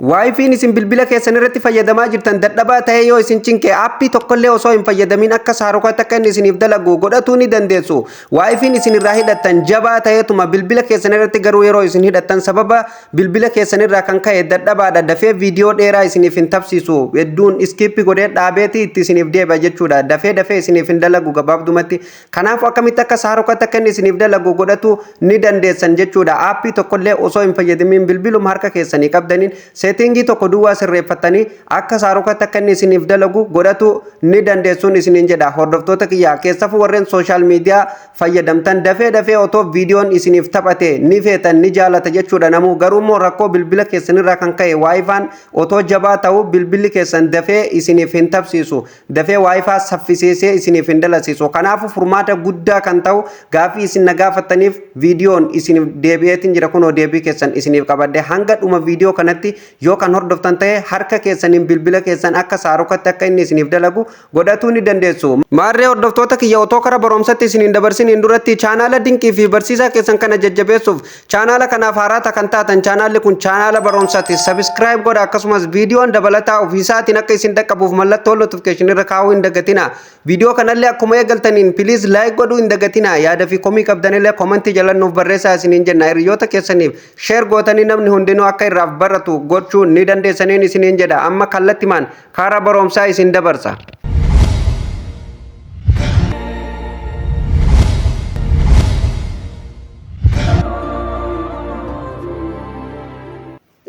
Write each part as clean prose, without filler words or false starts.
WiFiin isin bilbila keessan irratti fayyadamaa jirtan dadhabaa ta'ee yoo isin cinqe, aappii tokkollee osoo hin fayyadamin akka saarukatti akka inni isiniif dalagu godhatuu ni dandeessu. WiFiin isin irraa hidhattan jabaa ta'eetuma bilbila keessan irratti garuu yeroo isin hidhattan sababa bilbila keessan irraa kan ka'e dadhabaadha, dafee viidiyoo dheeraa isiniif hin tabsiisu, hedduun skip godhee dhaabeeti itti isiniif deebi'a jechuudha. Dafee dafee isiniif hin dalagu gabaabdumatti. Kanaafuu akkamitti akka saarukatti akka inni isiniif dalagu godhatu ni dandeessan jechuudha. Aappii tokkollee osoo hin fayyadamiin bilbiluma harka keessanii qabdaniin setting tokko duwwaa sirreeffattanii akka saarukatti akka inni isiniif dalagu godhatu ni dandeessuun isiniin jedha. Hordoftoota kiyyaa, keessafuu warreen social media fayyadamtan, dafee dafee otoo viidiyoon isiniif taphate ni feetan, ni jaalata jechuudha namuu. Garuu immoo rakkoo bilbila keessanirraa kan ka'e WiFiin otoo jabaa ta'u bilbilli keessan dafee isiniif hin tabsiisu. Dafee WiFi saffisiisee isiniif hin dalasiisu. Kanaafuu furmaata guddaa kan ta'u gaaffii isin na gaafattaniif viidiyoon isiniif deebi'eetiin jira. Kunoo deebii keessan isiniif qabadhe. Hanga dhuma viidiyoo kanatti yoo kan hordoftan ta'e, harka keessaniin bilbila keessan akka saarukatti akka inni isiniif dalagu godhatuu ni dandeessu. Maarree hordoftoota kiyya, otoo kara barumsatti isiniin dabarsiniin duratti chaanaala dinqii fi barsiisaa keessan kana jajjabeessuuf, chaanaala kanaaf haaraa kan taatan, chaanaalli kun chaanaala barumsaati, subscribe godha. Akkasumas viidiyoon dabalataa ofiisaatiin akka isin dhaqqabuuf mallattoo notification irra kaa'uu hin dagatina. Viidiyoo kanallee akkuma eegaltaniin please like godhuu hin dagatina. Yaada fi komii qabdanillee komantii jala nuuf barreessaa isiniin jenna. Hiriyoota keessaniif share gootanii namni hundinuu akka irraaf baratu gochuu ni dandeessaniin isiniin jedha. Amma kallattimaan karaa barumsaa isin dabarsa.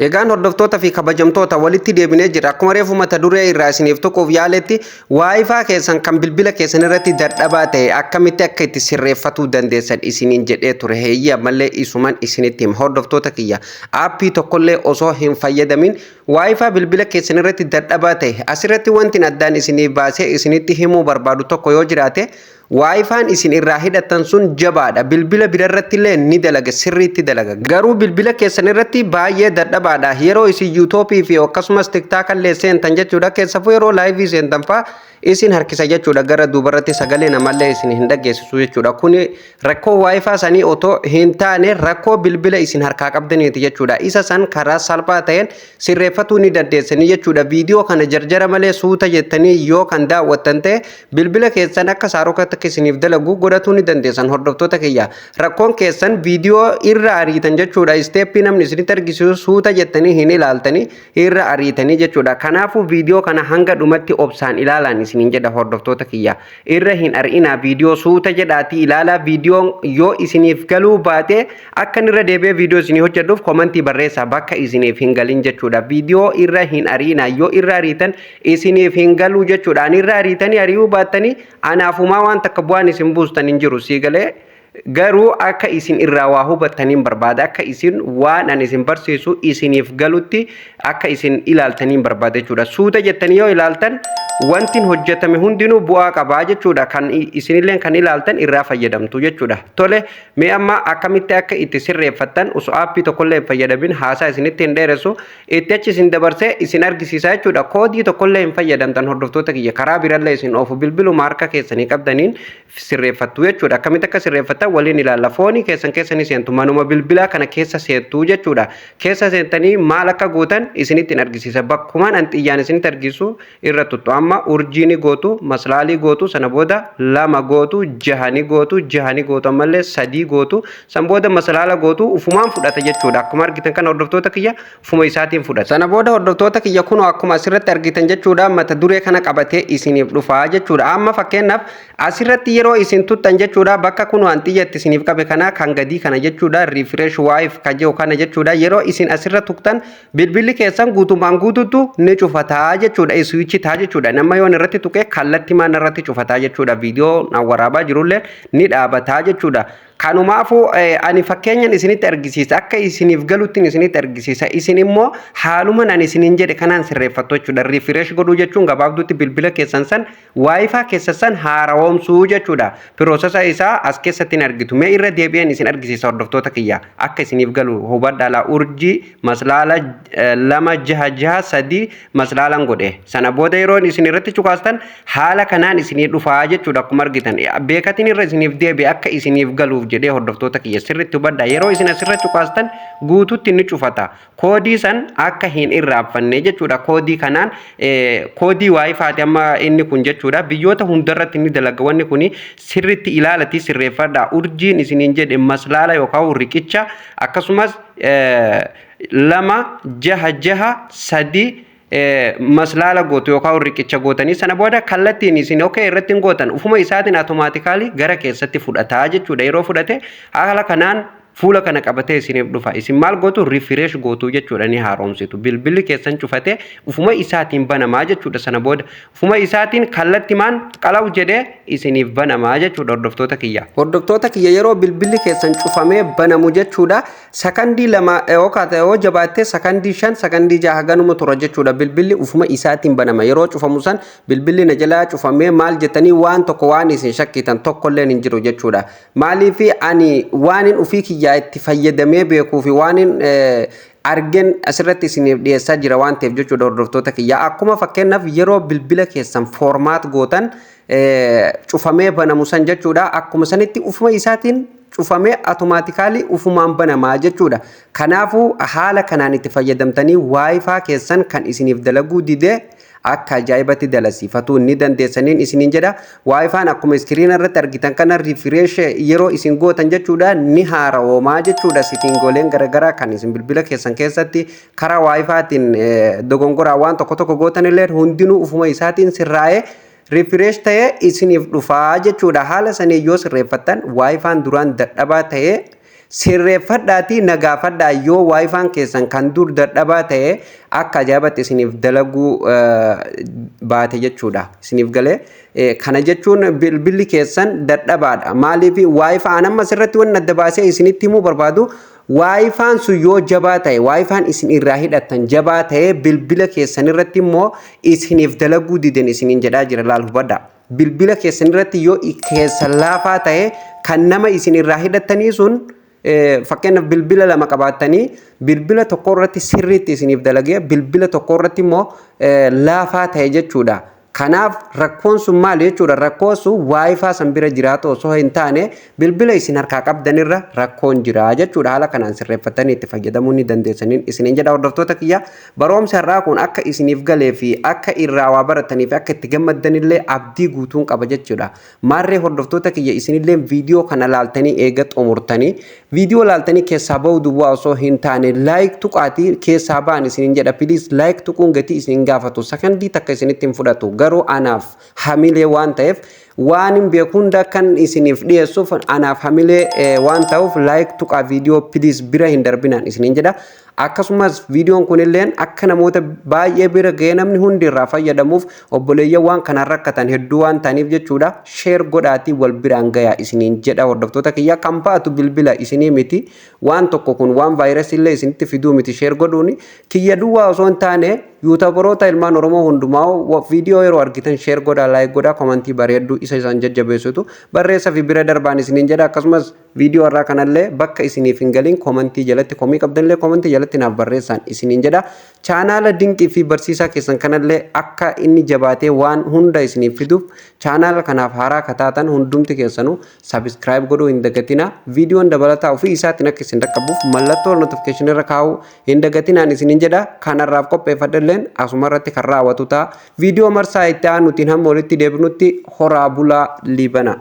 Egaan hordoftoota fi kabajamtoota, walitti deebinee jira. Akkuma reefu mata duree irraa isiniif tuquuf yaaletti, WiFi keessan kan bilbila keessan irratti dadhabaa ta'e akkamitti akka itti sirreeffatuu dandeessan isiniin jedhee ture. Heeyyii, ammallee isuman isinitti hima. Hordoftoota kiyya, aappii tokkollee osoo hin fayyadamin WiFi bilbila keessan irratti dadhabaa ta'e asirratti wanti addaan isiniif baasee isinitti himuu barbaadu tokko yoo jiraate, WiFiin isin irraa hidhattan sun jabaadha. Bilbila birarratti illee ni dalaga, sirriitti dalaga. Garuu bilbila keessan irratti baay'ee dadhabaadha. Yeroo isin YouTubeii fi akkasumas TikTok illee seentan jechuudha. Keessafuu yeroo live seentan fa'aa isin harkisa jechuudha. Gara duubarratti sagalee namallee isin hin dhageessisu jechuudha. Kuni rakkoo WiFi sanii otoo hin taane rakkoo bilbila isin harkaa qabdaniiti jechuudha. Isa san karaa salphaa ta'een sirreeffatuu ni dandeessanii jechuudha. Viidiyoo kana jarjara malee suuta jettanii yoo kan daawwattan ta'e, bilbila keessan akka saarukatti akka isiniif dalagu godhatuu ni dandeessan. Hordoftoota kiyya, rakkoon keessan viidiyoo irra ariitan jechuudha. Step namni isinitti argisiisu suuta jettanii hin ilaaltanii, irra ariitanii jechuudha. Kanaafuu viidiyoo kana hanga dhumatti obsaan ilaalaan isiniin jedha. Hordoftoota kiyya, irra hin ari'inaa, viidiyoo suuta jedhaatii ilaalaa. Viidiyoon yoo isiniif galuu baate akka inni irra deebi'ee viidiyoo isinii hojjedhuuf komantii barreessaa bakka isiniif hin galin jechuudha. Viidiyoo irra hin ari'inaa. Yoo irra ariitan isiniif hin galuu jechuudha. Ani irra ariitanii ari'uu baattanii anaafumaa waan takka bu'aan isin buustan hin jiru, sii galee. Garuu akka isin irraa waa hubattaniin barbaada, akka isin waan ani isin barsiisu isiniif galutti akka isin ilaaltaniin barbaada jechuudha. Suuta jettanii yoo ilaaltan wanti hojjetame hundinuu bu'aa qabaa jechuudha. Kan isinillee kan ilaaltan irraa fayyadamtu jechuudha. Tole, mee amma akkamitti akka itti sirreeffattan osoo aappii tokkollee hin fayyadamin, haasaa isinitti hin dheeressu, itti achi isin dabarsee isin argisiisa jechuudha. Koodii tokkollee hin fayyadamtan, hordoftoota kiyya. Karaa birallee isin oofu, bilbiluma harka keessanii qabdaniin sirreeffattu jechuudha. Akkamitti akka sirreeffattan waliin ilaalla. Foonii keessan keessa ni seentu. Manuma bilbilaa kana keessa seentu jechuudha. Keessa seentanii maal akka gootan isinitti hin argisiisa. Bakkumaan an xiyyaan isinitti argisiisu irra tuttu. Amma urjii ni gootu, maslaalii gootu, sana booda lama gootu, jaha ni gootu, jaha ni gootu, ammallee sadii gootu, san booda maslaala gootu, ufumaan fudhata jechuudha. Akkuma argitan kana, hordoftoota kiyya, ufuma isaatiin fudhata. Sana booda, hordoftoota kiyya, kunoo akkuma asirratti argitan jechuudha, mata duree kana qabatee isiniif dhufa jechuudha. Amma fakkeenyaaf asirratti yeroo isin tuttan jechuudha, bakka kun waan xiyyatti isiniif qabe kana kan gadii kana jechuudha, refresh WiFi kan jedhu kana jechuudha. Yeroo isin asirra tuqtan bilbilli keessan guutumaan guututu ni cufataa jechuudha, switch taa jechuudha. Nama yoon irratti tuqe kallattii maan irratti cufataa jechuudha. Viidiyoo waraabaa jirullee ni dhaabataa jechuudha. Kanumaafuu ani fakkeenyan isinitti argisiisa, akka isiniif galuttiin isinitti argisiisa. Isin immoo haaluman ani isiniin jedhe kanaan sirreeffattu jechuudha. Refresh godhuu jechuun gabaabduutti bilbila keessan san, WiFi keessa san haarawoomsuu jechuudha. Process isaa as keessatti hin argitu. Mee irra deebi'een isin argisiisa, hordoftoota kiyya, akka isiniif galu hubadhaa. Laa, urjii maslaala lama jaha jaha sadii maslaalan godhe. Sana booda yeroo isin irratti cuqaastan haala kanaan isinii dhufaa jechuudha. Akkuma argitan beekatiin irra isiniif deebi'e akka isiniif galuuf jedhee, hordoftoota kiyya, sirriitti hubadhaa. Yeroo isin asirra cuqaastan guututti ni cufata. Koodii san akka hin irraanfanne jechuudha. Koodii kanaan, koodii WiFi'ti amma inni kun jechuudha. Biyyoota hundarratti ni dalaga wanni kun. Sirriitti ilaalatii sirreeffadhaa. Urjiin isiniin jedhe, maslaala yookaan riqicha, akkasumas 2 6 6 3 maslaala gootu yookaan riqicha gootanii, sana booda kallattiin isin okay irratti hin gootan, ufuma isaatiin automatically gara keessatti fudhataa jechuudha. Yeroo fudhate haala kanaan fuula kana qabatee isiniif dhufa. Isin maal gootu? Refresh gootu jechuudha, ni haaromsitu. Bilbilli keessan cufate ufuma isaatiin banamaa jechuudha. Sana booda ufuma isaatiin kallattimaan qalaw jedhee isiniif banamaa jechuudha, hordoftoota kiyya. Hordoftoota kiyya, yeroo bilbilli keessan cufamee banamu jechuudha, sakandii 2 yookaan yoo jabaattee sakandii 5, sakandii 6 ganuma tura jechuudha. Bilbilli ufuma isaatiin banama. Yeroo cufamu san bilbilli na jalaa cufamee maal jettanii waan tokko waan isin shakkitan tokkolleen hin jiru jechuudha. Maaliif? Ani waanin ufii kiyyaa itti fayyadamee beekuu fi waanin argen asirratti isiniif dhiyeessaa jira waan ta'eef jechuudha, hordoftoota kiyyaa. Akkuma fakkeenyaaf yeroo bilbila keessan format gootan cufamee banamu san jechuudha. Akkuma sanitti ufuma isaatiin cufamee automatically ufumaan banamaa jechuudha. Kanaafuu haala kanaan itti fayyadamtanii WiFi keessan kan isiniif dalaguu didee akka ajaa'ibatti dalasiifatuu ni dandeessaniin isiniin jedha. WiFi'n akkuma screen irratti argitan kana refresh yeroo isin gootan jechuudha, ni haarawoomaa jechuudha. Settingoleen garaagaraa kan isin bilbila keessan keessatti karaa WiFi'tiin dogongoraa waan tokko tokko gootan illee hundinuu ufuma isaatiin sirraa'ee refresh ta'ee isiniif dhufaa jechuudha. Haala sanii yoo sirreeffattan, WiFi'n duraan dadhabaa ta'ee sirreeffadhaatii nagaafadhaa. Yoo WiFi'n keessan kan dur dadhabaa ta'e akka ajaa'ibatti isiniif dalaguu baate jechuudha. Isiniif galee? Kana jechuun bilbilli keessan dadhabaadha. Maaliif WiFi'n amma asirratti wanni adda baasee isinitti himuu barbaadu, WiFi'n sun yoo jabaa ta'e, WiFi'n isin irraa hidhattan jabaa ta'e, bilbila keessan irratti immoo isiniif dalaguu diden isiniin jedhaa jira, laal hubadhaa. Bilbila keessan irratti yoo keessa laafaa ta'e, kan nama isin irraa hidhattanii sun, fakkeenyaaf bilbila lama qabaattanii, bilbila tokko irratti sirriitti isiniif dalagee bilbila tokko irratti immoo laafaa ta'e jechuudha. Kanaaf rakkoon sun maali jechuudha? Rakkoon sun WiFi san bira jiraatu osoo hin taane bilbila isin harkaa qabdanirra rakkoon jira jechuudha. Haala kanaan sirreeffatanii itti fayyadamuu ni dandeessaniin isiniin jedha, hordoftoota kiyya. Barumsi har'aa kun akka isiniif galee fi akka irraa waa baratanii fi akka itti gammaddanillee abdii guutuun qaba jechuudha. Maarree hordoftoota kiyya, isinillee viidiyoo kana laaltanii eega xumurtanii, viidiyoo laaltanii keessaa bahuu duwwaa osoo hin taane like tuqaatii keessaa ba'an isiniin jedha. Please, like tuquun gatii isin gaafatu, sakandii 1 isinitti hin fudhatu, garuu anaaf hamilee waan ta'eef, waan hin beeku hunda kan isiniif dhiyeessuuf anaaf hamilee waan ta'uuf, like tuqaa viidiyoo, please, bira hin darbinaan isiniin jedha. Akkasumas viidiyoon kunilleen akka namoota baay'ee bira ga'ee namni hundi irraa fayyadamuuf, obboleeyyan waan kanaan rakkatan hedduu waan ta'aniif jechuudha, share godhaatii wal biraan gayaa isiniin jedha, hordoftoota kiyya. Kan ba'atu bilbila isinii miti, waan tokko kun waan vaayirasii illee isinitti fiduu miti. Share godhuuni kiyya duwwaa osoo hin taane YouTuberoota ilmaan Oromoo hundumaa viidiyoo yeroo argitan share godhaa, like godhaa, commentii bareedduu isa isaan jajjabeessitu barreessa fi bira darbaan isiniin jedha. Akkasumas viidiyoo irraa kanallee bakka isiniif hin galin commentii jalatti, komii qabdanillee commentii jalatti naaf barreessaan isiniin jedha. Chaanaala dinqii fi barsiisaa keessan kanallee akka inni jabaatee waan hunda isiniif fiduuf, chaanaala kanaaf haaraa kataatan hundumti keessanuu subscribe godhuu hin dagatina. Viidiyoon dabalataa ofii isaatiin akka isin dhaqqabuuf mallattoo notificationii irra kaa'uu hin dagatinaan isiniin jedha. Kanarraaf qopheeffadhalleen asuma irratti kan raawwatu ta'a. Viidiyoo marsaa itti aanutiin hamma walitti deebinutti horaa bulaa, liibana.